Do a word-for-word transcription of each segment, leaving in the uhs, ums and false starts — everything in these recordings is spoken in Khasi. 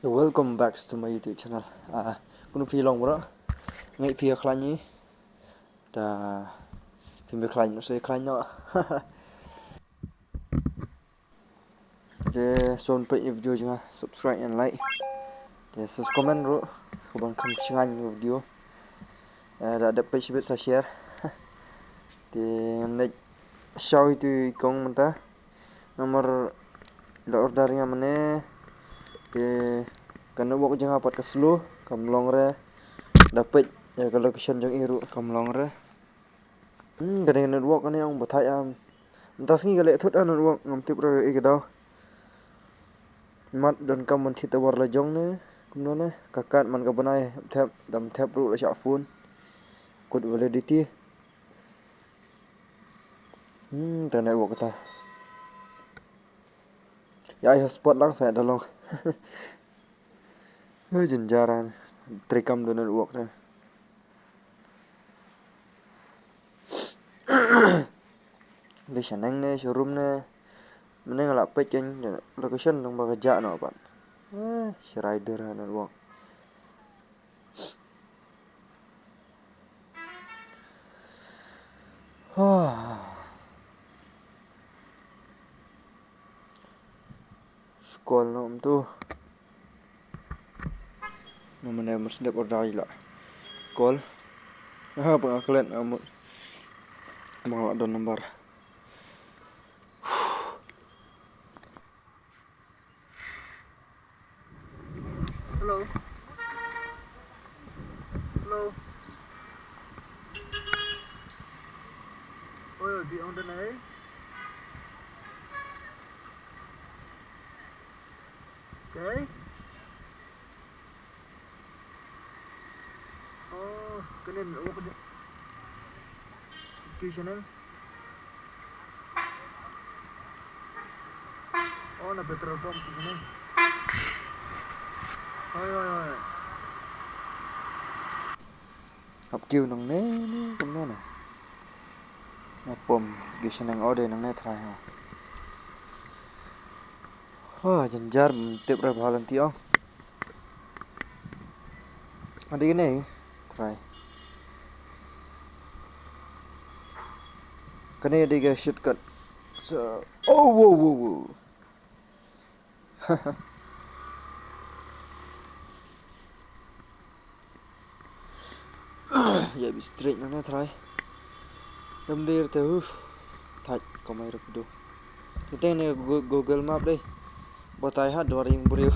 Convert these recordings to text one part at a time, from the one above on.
Welcome back to my YouTube channel. Ah, kunu phi long bro. Ngai phi khlaiñ ni. Ta phi me khlaiñ no se khlaiñ no. Te son peit video jnga subscribe and like. Te sus comment ru. Ko ban kham chngañ video. Eh, da dep peit shibit sa share. Te ngan shaw itu kong mynta. Namar la order nga mane. Te ka network jong nga pat ka slow, kam long re. Da peit ïa ka location jong i ruh kam long re. Hmm, ka dei network kane ong batai am. Mynta sngi ka leh thut network ngam tip re i ka daw. Mat don kam man thit war la jong ne. Kumno ne ka kat man ka bnai thep dam thep ruh la shah phone. Kut validity. Hmm, ta network ta. Ya, ai hotspot lang sa da long. Hei, jynjar an. Trei kam da network ta. Dei shaneng ne, showroom ne. Mynne nga la peit kein, location dang ba ka jah noh pat. Eh, shi rider network. Scroll noh um tu. Namar ne mesti dep order ila. Call. Ha, pengaklet amu. Bang la don number. Hello. Hello. Oh, di on the night. Okay. Oh, kane network de. Ki channel. Oh, na petrol pump ki channel. Hoi, hoi, hoi. Hap kiew nangne, ne, kumno ne. Na pom, ki shaneng ode nangne trai ha. Ha, jynjar, tip re bha lynti ong. Adi ne, trai. Kane adi ka shortcut. So, oh, wow, wow, wow. Ïa bi straight nangne trai. Dam dir te hu. Thait kamai rup du. Te ne Gu-, Google Map dei. Batai ha dwar ïing briew.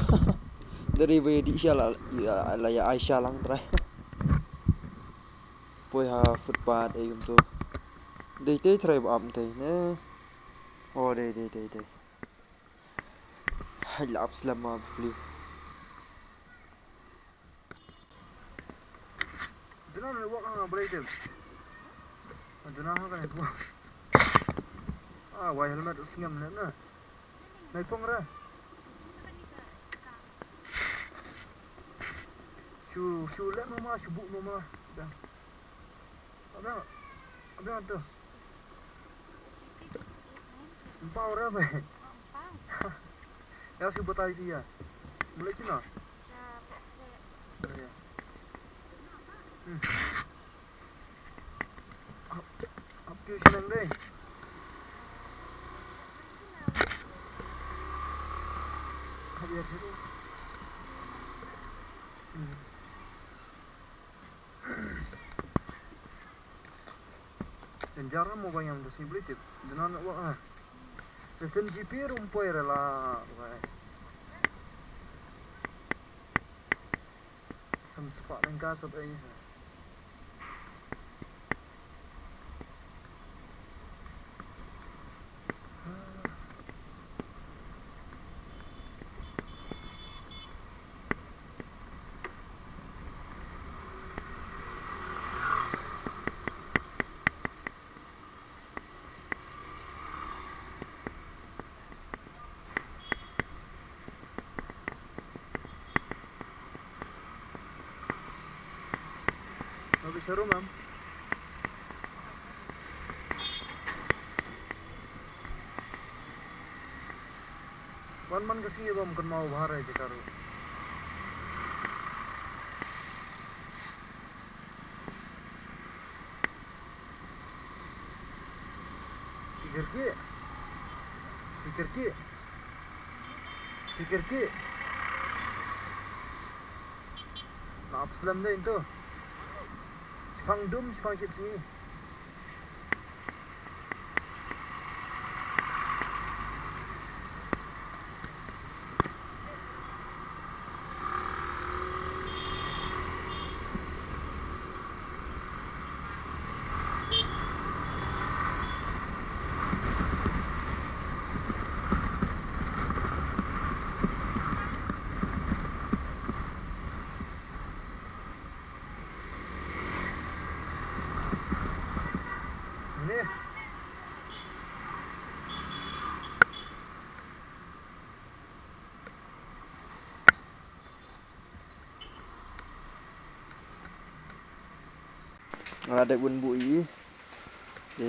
Dari ba ïa di sha la, ïa, la ïa ai sha lang trai. Poi ha footpath ei um tu. Dei te trai ba ap te ne. Oh, dei, dei, dei, dei. Hai la ap slam ma bli. Duna ne wak ha break dem. Duna ha kan wak. Ah, wai helmet u sngem ne na. Nai pong ra. Shu, shu le no ma, shu bu no ma. Da. Abang, abang tu. Empau ra ba. Ya shu batai dia. Mulai Cina. Ya. Hmm. Ap, ap kiew shaneng dei. Ap ïa kiew. Hmm. Jynjar mo ba ïam da sngewbha tip. Duna network ha. Listen G P rum poi rela. Sam spah lengka sat ai. Babi seru, mam. Wan man ka sngi bam kan mau bahar ai jaka ru. Kirki. Kirki. Kirki. Nap slem dei tu. Shipang dum, shipang shit sngi. Nga la dep win buh ïa i. Te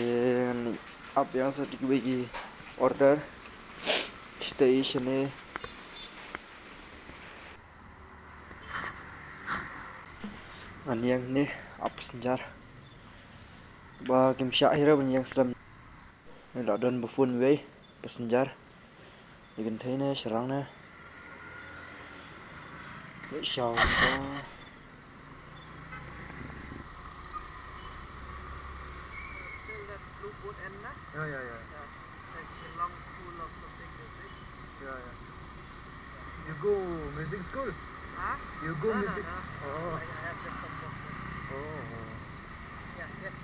ngan ap ïa nga sa tik bagi order. Stay shane. Ngan ïeng ne ap passenger. Ba kim shah hi re ban ïeng slem. Ngi la don ba phone wei passenger. Ïa kynthei ne sharang ne. Ïa shaw ba. Still that blue boat end na? Yeah, yeah, yeah. Yeah. Like a long school or something, is it? Yeah, yeah. You go music school? Huh? You go No, no, music? No. Oh. I, I have just come from there. Oh, oh. Yeah, yeah.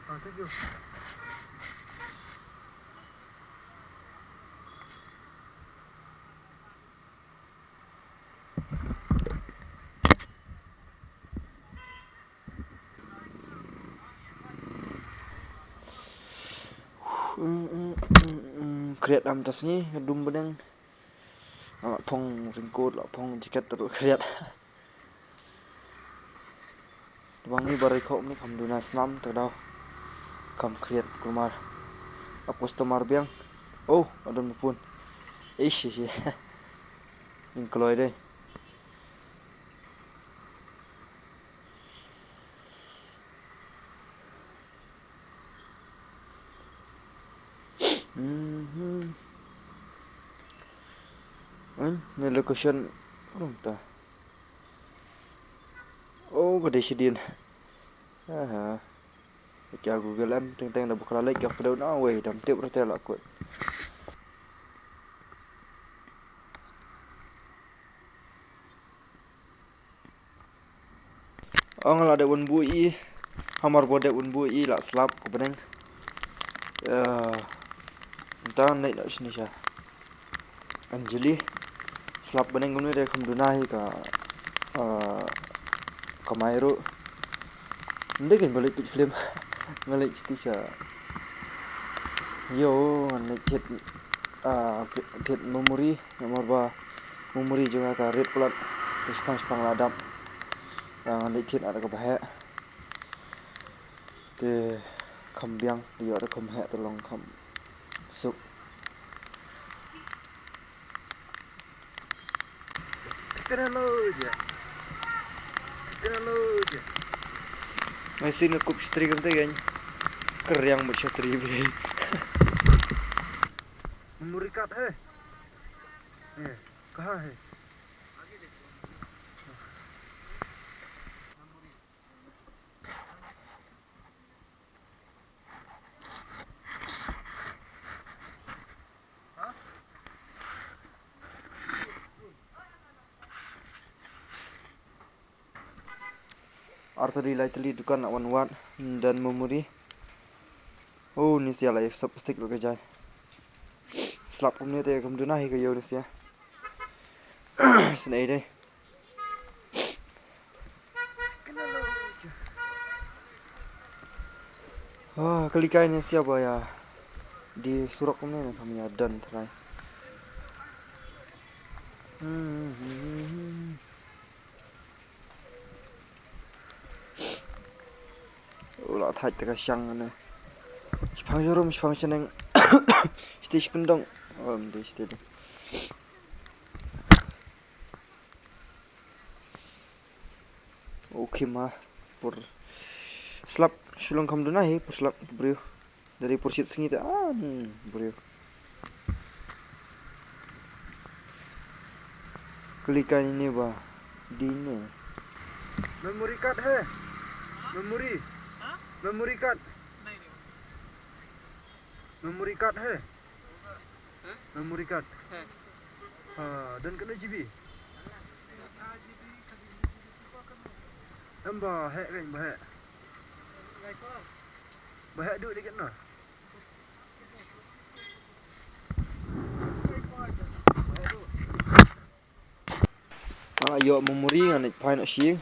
Oh, thank you. Khriat am ta sngi, dum bneng. Nga la phong raincoat, la phong jacket, ta khriat. Tbang ni ba rei khop ni kham duna snam ta daw. Kham khriat kulmar. Ap customer biang. Oh, adon phone. Eish, eish, eish. Ning kloi dei. Mhm. An, ne location rum ta. Oh, ka dei shadien. Aha. Ka Google em, teng teng da ba ka la leit ka pdew na wei, dam tip rete la kut. Ong la dep won buh i, hamar ba dep won buh i la slap ka bneng. Eh, ntan nei na sini sha. Anjali, slap bneng kumne de kham duna hi ka, eh, ka mai ru. Nde ken balik pit film. Ngalek chiti sha. Yo, ngalek chet, ah, chet memory. Namar ba memory jong nga ka rit palat. Te shipang shipang la dap. Nga leit thied ïa kaba heh. Te kham biang, ïoh da kham heh, te long kham suk. Kena lo je. Kena lo je. Ngai sin nga kup shatri kam te gan. Keriang mut shatri be. Memory card hai. Eh, kaha hai? Artylli laitylli dukan la wan wad, ym don memory. Oh, ni sia la ïa sop plastik la ka jai. Slap kumne te kam duna hi ka ïew ni sia. Sngewdei. Ah, ka likai ni sia ba ïa. Di surok kumne ne kam ïa don trai. Hmm. U la thait te ka shang ne. Shipang jarum, shipang shaneng. Shite shikendong. Om de shite de. Okay ma. Pur slap shulong kam duna hi, pur slap briew. Dari pur shit sngi te an briew. Kali ka ini ba. Dine. Memory card hai? Memory. Memory card. Memory card hai? Memory card. Ha, don katno GB? Em ba heh kan ba heh. Ba heh duh dikit na. Ba heh duh. Ah, ïoh memory ngan ïa phai noh sha ïing.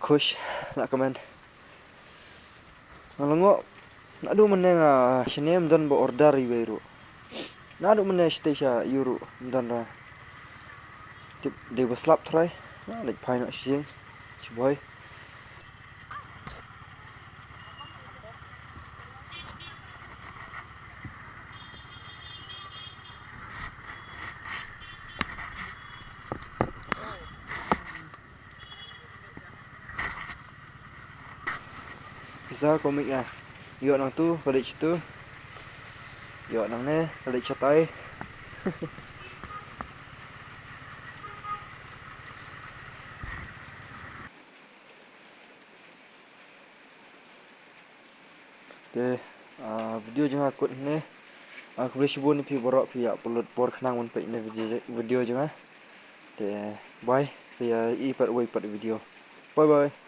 Khush, la comment. Nga la ngoh, naduh mynne nga shane ym don ba order iwei ruh. Naduh mynne shatei sha ïu ruh ym don ra. Tip dei ba slap trai. Nga leit phai noh sha ïing. Shiboi. Pisa ko mik ah. Ïoh nangtu, ka leit shatu. Ïoh nangne, ka leit shatai. Te, ah, video jong nga kut ne. Ah, khublei shibun ïa phi baroh phi ïa upload por khnang ban peit ne video, video jong nga. Te, bye. Sa ïa i pat wei pat video. Bye bye.